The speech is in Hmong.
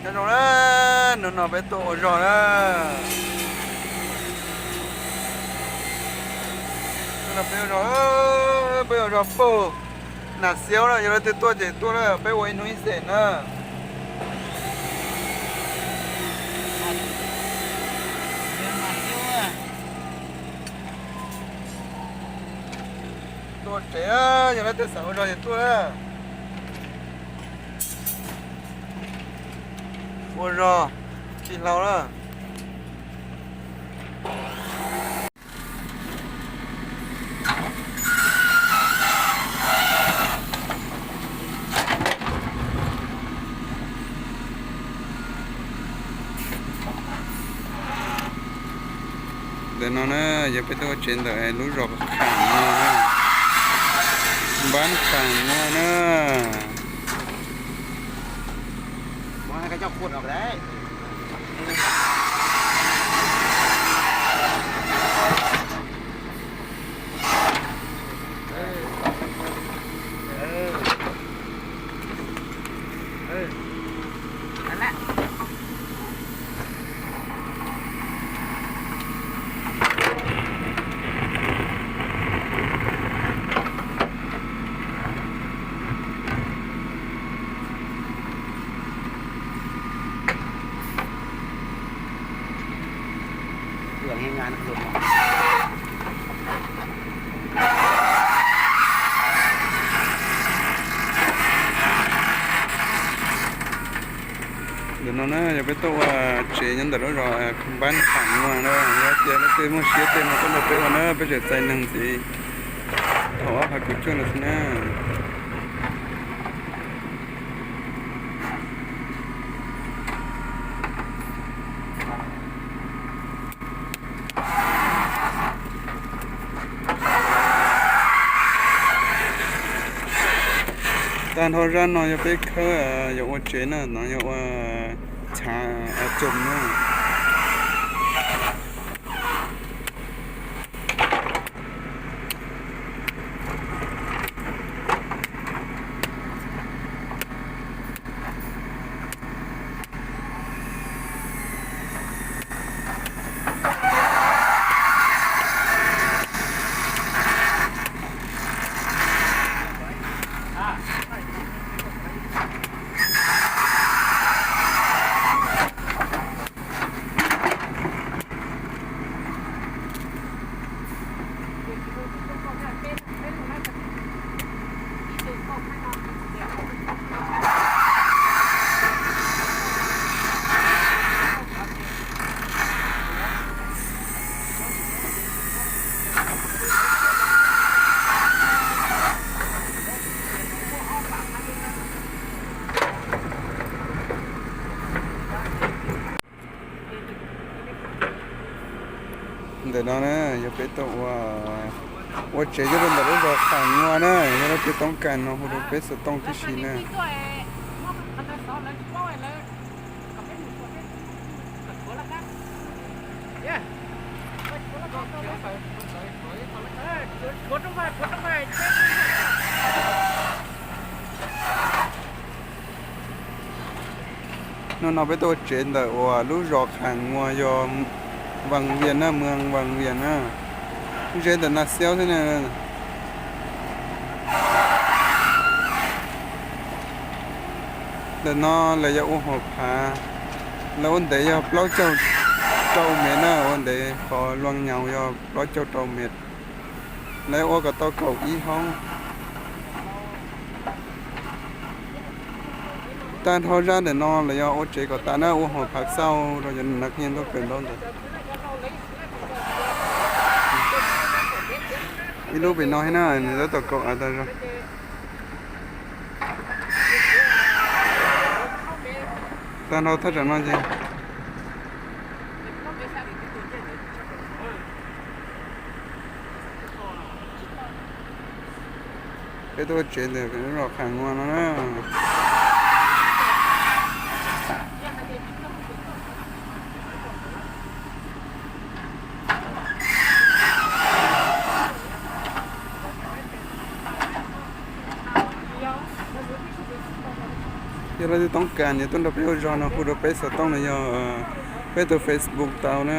Nyob zoo na, hnub no peb tuaj ua zog na. Hnub no peb ua zog, peb ua zog puag Nas Xiaub na, yog leej twg tuaj ces tuaj na, peb ua ib hnub ib xeem na. Tuaj tsev, yog leej twg xav ua zog ces tuaj na. Ua zog tsis hlau na. Ntawm no na, yog peb tuaj ua tsev ntawm lub zos Kham Nua na, npab Kham Nua na. Ntawm no na yog peb tuaj ua tsev nyob ntawm lub zos Npab Kham Nua na, yog tias leej twg muaj siab tej no tuaj nrog peb ua na, peb tseem txais neeg ntxiv thaum ob phav kaum cuaj no xwb na. Tag nrho zaj no yog peb khawb yuav ua tsev na, no yog ua chav a tsoom na. Ntawm no na yog peb tuaj ua, ua tsev nyob rau ntawm lub zos Kham Nua na, yog leej twg toob kas no hu rau peb xov tooj tib si na. Hnub no peb tuaj ua tsev ntawm uas lub zos Kham Nua yog Vaj Vias na, Muas Vaj Vias na, ze ntawm Nas Xiaub xwb na. Ntawm no lawv yuav ua hauv phav, lawv ua ntev yog plaub caug rau mev na, ua ntev qhov luas nyaus yog plaub caug rau mev. Lawv ua kom tau kaum ib hoob. Tag nrho zaj ntawm no lawv yuav ua tsev kom tas na, ua hauv phav xauj rau cov nas nyiaj ntuj kawm ntaub ntawd. Ib lub pem no thiab na, nws tab tom kaum av tas zog. Tag nrho thaj tsam no ces peb tuaj ua tsev ntawm lub zos Kham Nua no na. Yog leej twg toob kas yuav tuaj nrog peb ua zog no hu rau peb xov tooj no yog peb tus Facebook tau na.